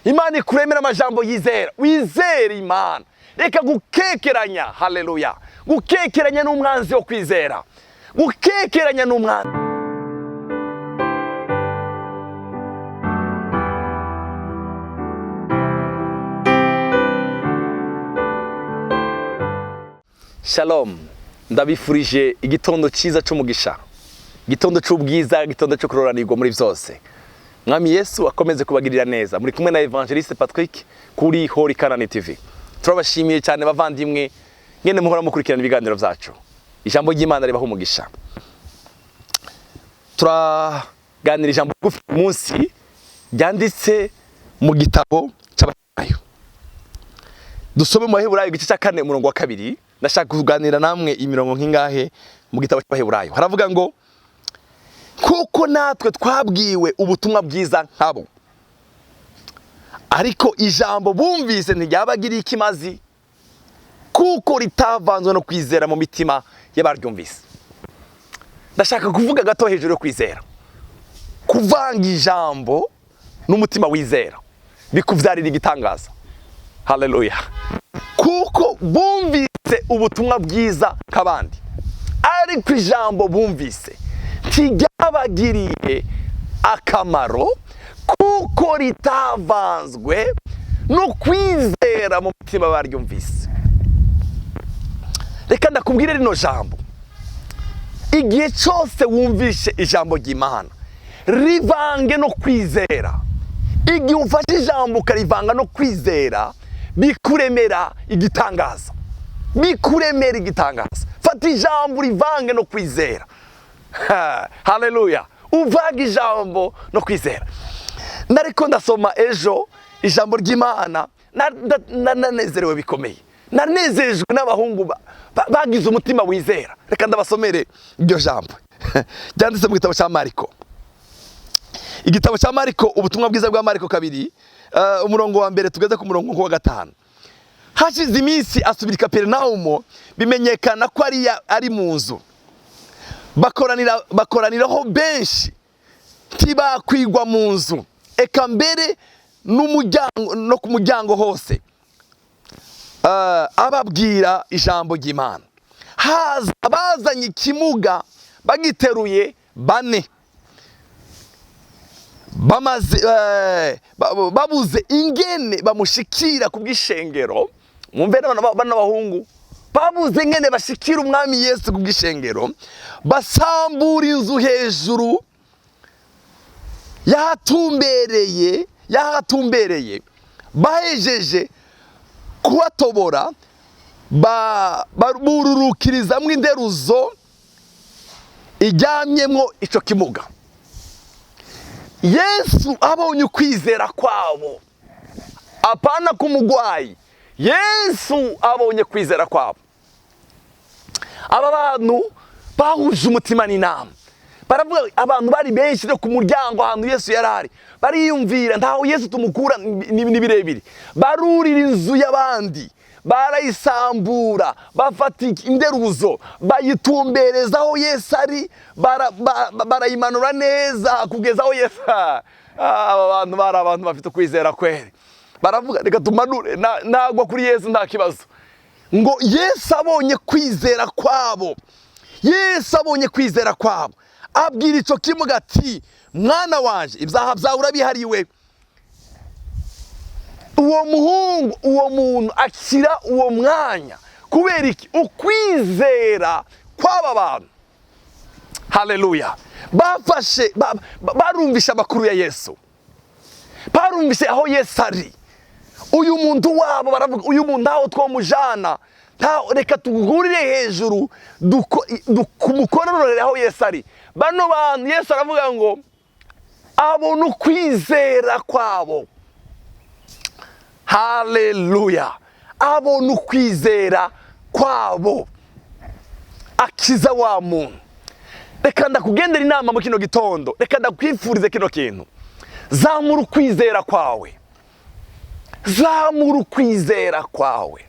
Imana ikuremera amajambo yizera, wizere Imana. Reka gukekeranya, haleluya. Gukekeranya n'umwanzi wo kwizera, gukekeranya n'umwanzi. Shalom, ndabifurije igitondo cyiza cy'umugisha, igitondo cy'ubwiza, igitondo cyo kuroranirwa muri byose. Mwami Yesu akomeze kubagirira neza. Muri kumwe na Evangeliste Patrick kuri Holy Canaan TV. Turabashimiye cyane bavandimwe, ngene muhora mukurikirana ibiganiro byacu. Ijambo ry'Imana ribaha umugisha. Turaganira ijambo rigufi munsi ryanditse mu gitabo cy'Abaheburayo. Dusome mu Baheburayo igice cya 4 umurongo wa 2. Ndashaka kuganira namwe imirongo nk'ingahe mu gitabo cy'Abaheburayo. Haravuga ngo kuko natwe twabwiwe ubutumwa bwiza nkabo, ariko ijambo bumvise ntiryabagiriye ikimazi, kuko ritavanzwe no kwizera mu mitima y'abaryumvise. Ndashaka kuvuga gato hejuru yo kwizera. Kuvanga ijambo n'umutima wizera bikuvyarira igitangaza. Haleluya. Kuko bumvise ubutumwa bwiza nk'abandi, ariko ijambo bumvise ntiryabagiriye akamaro, kuko ritavanzwe no kwizera mu mutima baryumvise. Reka ndakubwire rino jambo, igihe cyose wumvishe ijambo ry'Imana rivange no kwizera. Igihe ufashe ijambo ukarivanga no kwizera, bikuremera igitangaza, bikuremera igitangaza. Fata ijambo rivange no kwizera. Haleluya. Uvaga ijambo no kwizera. Nariko ndasoma ejo ijambo ry'Imana, nanezerewe bikomeye, nanezejwe n'abahungu bagize umutima wizera. Reka ndabasomere iryo jambo ryanditse mu gitabo cya Mariko. Igitabo cya Mariko, ubutumwa bwiza bwa Mariko 2, umurongo wa 1 tugeze ku murongo wa 5. Hashize iminsi asubira i Kaperinaumu, bimenyekana ko ari mu nzu. Bakoraniraho benshi, ntibakwigwa mu nzu, eka mbere n'umuryango no ku muryango hose. Ababwira ijambo ry'Imana. Haza abazanye ikimuga bagiteruye bane, bamaze babuze ingene bamushikira ku bw'ishengero. Mwumve bano bahungu babuze ingene bashikira umwami Yesu ku bw'ishengero, basambura inzu hejuru yahatumbereye, bahejeje kubatobora bururukirizamwo inderuzo ijyamyemwo ico kimuga. Yesu abonye ukwizera kwabo, apana kumugwayi. Yesu abonye kwizera kwabo. Aba bantu bahuje umutima n'inama, baravuga. Abantu bari benshi no ku muryango ahantu Yesu yarari, bariyumvira ntaho Yesu tumukura ni birebire. Barurira inzu y'abandi, barayisambura, bafata inderuzo bayitumbereza aho Yesu ari, barayimanura neza kugeza aho Yesu. Aba bantu bari abantu bafite ukwizera kweri. Baravuga reka tumanure, nagwa kuri Yesu nta kibazo. Ngo Yesu abonye kwizera kwabo, Yesu abonye kwizera kwabo, abwira ico kimuga ati mwana wanje, ibyaha byawe urabihariwe. Uwo muhungu, uwo muntu akira uwo mwanya. Kubera iki? Ukwizera kw'aba bantu. Haleluya. Bafashe barumvisha amakuru ya Yesu, barumvise aho Yesu ari. Uyu muntu wabo baravuga, uyu muntu ntaho twomujana, reka tugurire hejuru tumukororere aho Yesu ari. Bano bantu Yesu aravuga ngo abona ukwizera kwabo. Haleluya. Abona ukwizera kwabo, akiza wa muntu. Reka ndakugendera inama mu kino gitondo, reka ndakwifurize kino kintu. Zamura ukwizera kwawe, zamura ukwizera kwawe.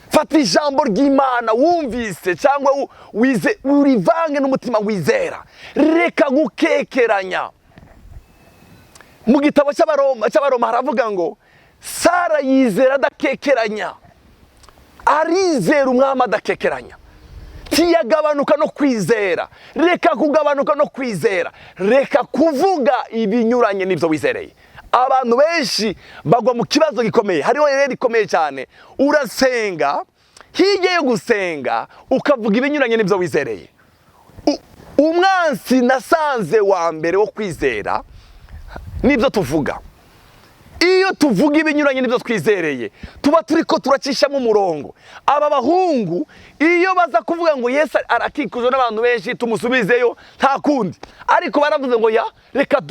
Fata ijambo ry'Imana wumvise cyangwa wize, urivange n'umutima wizera. Reka gukekeranya. Mu gitabo cy'Abaroma haravuga ngo Sara yizera adakekeranya, arizera Umwami adakekeranya, ntiyagabanuka no kwizera. Reka kugabanuka no kwizera, reka kuvuga ibinyuranye n'ibyo wizereye. Abantu benshi bagwa mu kibazo gikomeye. Hariho rero ikomeye cyane: urasenga, hirya yo gusenga ukavuga ibinyuranye n'ibyo wizereye. Umwansi nasanze wa mbere wo kwizera n'ibyo tuvuga. Iyo tuvuga ibinyuranye n'ibyo twizereye, tuba turi ko turacishamo umurongo. Aba bahungu iyo baza kuvuga ngo Yesu arakikujwe n'abantu benshi, tumusubizeyo, nta kundi, ariko baravuze ngo ya reka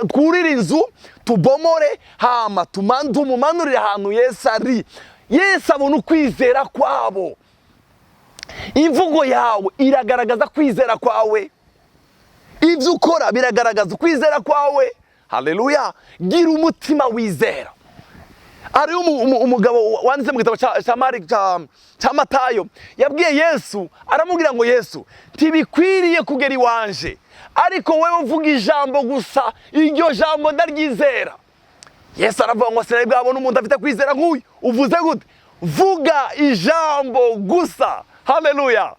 twurire inzu, tubomore, hama tumumanurire ahantu Yesu ari. Yesu abona ukwizera kwabo. Imvugo yawe iragaragaza kwizera kwawe, ibyo ukora biragaragaza ukwizera kwawe. Haleluya! Gira umutima wizera. Hariho umugabo wanditse mu gitabo cya Matayo, yabwiye Yesu, aramubwira ngo: "Yesu, ntibikwiriye kugera iwanje, ariko wowe uvuga ijambo gusa, iryo jambo ndaryizera." Yesu aravuga ngo: "Sinari bwabona umuntu afite kwizera nk'uyu. Uvuze gute? Vuga ijambo gusa." Haleluya!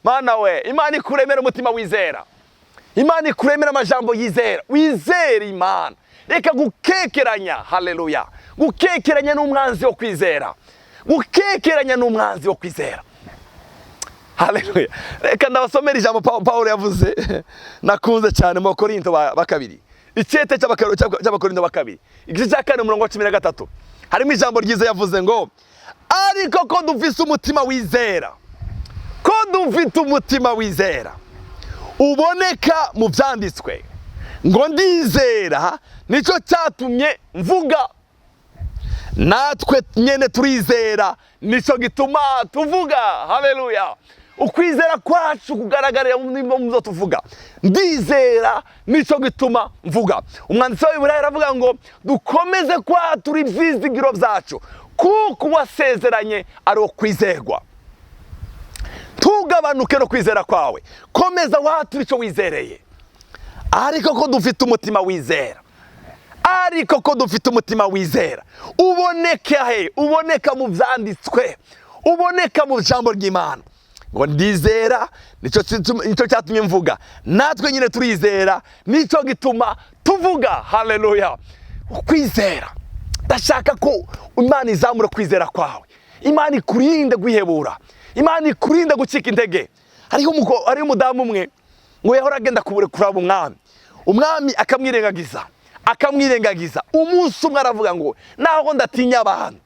Mana we, Imana ikuremera umutima wizera, Imana ikuremera amajambo yizera, wizere Imana. Reka gukekeranya. Haleluya! Gukekeranya n'umwanzi wo kwizera, gukekeranya n'umwanzi wo kwizera. Haleluya! Reka ndabasomera ijambo Pawulo yavuze nakunze cyane mu Bakorinto ba kabiri, icyete cy'Abakorinto ba kabiri, igice cya 4, umurongo wa 13. Harimo ijambo ryiza yavuze ngo: "Ariko ko dufise umutima wizera, ko dufite umutima wizera uboneka mu byanditswe ngo ndizera, nicyo cyatumye mvuga, natwe nyene turizera, nicyo gituma tuvuga." Haleluya! Ukwizera kwacu kugaragarira mu byo tuvuga. Ndizera, nicyo gituma mvuga. Umwanditsi wa Bibiliya aravuga ngo dukomeze kwatura ibyizigiro byacu, kuko uwasezeranye ari uwo kwizerwa. Tugabanuke no kwizera kwawe, komeza watura icyo wizereye. Ariko ko dufite umutima wizera, ariko ko dufite umutima wizera uboneka he? Uboneka mu byanditswe, uboneka mu jambo ry'Imana ngo ndizera, nicyo cyatumye mvuga, natwe nyine turizera, nicyo gituma tuvuga. Haleluya! Ukwizera, ndashaka ko Imana izamura kwizera kwawe, Imana ikurinde guhebura, Imana ikurinde gucika intege. Hariho umudamu umwe ngo yahora agenda kuraba umwami, umwami akamwirengagiza, akamwirengagiza. Umunsi umwe aravuga ngo: "Naho ndatinya abantu,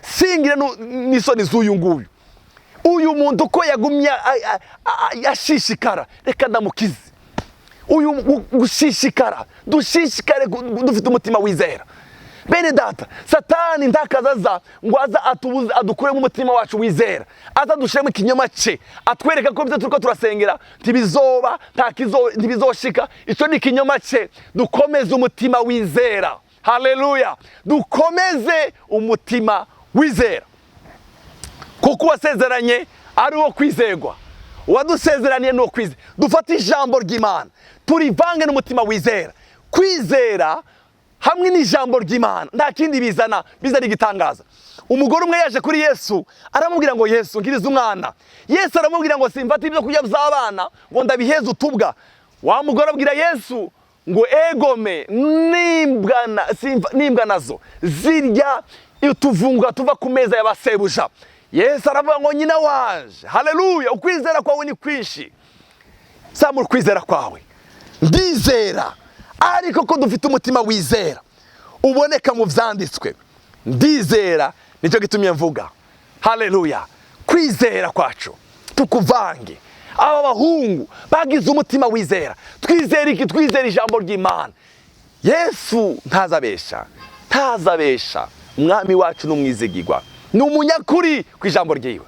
singire n'isoni z'uyu nguyu, uyu muntu uko yagumye ashishikara, reka ndamukize." Uyu gushishikara, dushishikare dufite umutima wizera. Bene data, Satani ntakaza aza ngo aza atubuze, adukuremo umutima wacu wizera, aza dushyiremo ikinyoma cye, atwereka ko ibyo turiko turasengera ntibizoba, ntibizoshika. Icyo ni ikinyoma cye. Dukomeze umutima wizera. Haleluya! Dukomeze umutima wizera, kuko uwasezeranye ari uwo kwizerwa. Uwadusezeraniye ni uwo kwizera. Dufate ijambo ry'Imana turivange n'umutima wizera. Kwizera hamwe n'ijambo ry'Imana nta kindi bizana, bizana igitangaza. Umugore umwe yaje kuri Yesu, aramubwira ngo: "Yesu, nkiriza umwana." Yesu aramubwira ngo: "Simfata ibyo kurya by'abana ngo ndabiheze utubwa." Wa mugore abwira Yesu ngo: "Egome, n'imbwa nazo zirya utuvunga tuva ku meza y'abasebuja." Yesu aravuga ngo: "Nyina waje, haleluya, ukwizera kwawe ni kwinshi." Zamura ukwizera kwawe. Ndizera, ariko ko dufite umutima wizera uboneka mu byanditswe, ndizera, nicyo gitumye mvuga. Haleluya! Kwizera kwacu tukuvange. Aba bahungu bagize umutima wizera. Twizera iki? Twizera ijambo ry'Imana. Yesu ntazabesha, ntazabesha. Umwami wacu ni umwizigirwa, ni umunyakuri ku ijambo ryiwe.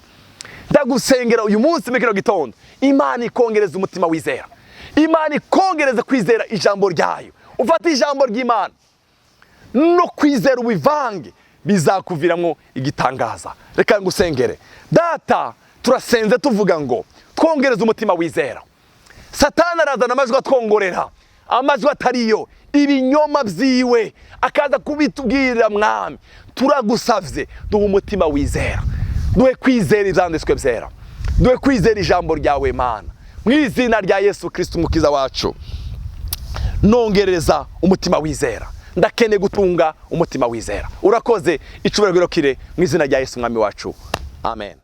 Ndagusengera uyu munsi muri kino gitondo, Imana ikongereza umutima wizera, Imana ikongereza kwizera ijambo ryayo. Ufate ijambo ry'Imana no kwizera ubivange, bizakuviramo igitangaza. Reka ngusengere. Data, turasenze tuvuga ngo twongereze umutima wizera. Satani arazana amajwi atwongorera, amajwi atariyo. Ibinyoma byiwe akaza kubitubwirira. Mwami, turagusavye, duhe umutima wizera, duhe kwizera ivyanditswe byera, duhe kwizera ijambo ryawe. Mana, mu izina rya Yesu Kristo umukiza wacu, nongereza umutima wizera. Ndakeneye gutunga umutima wizera. Urakoze, icubahiro kire mu izina rya Yesu Mwami wacu, amen.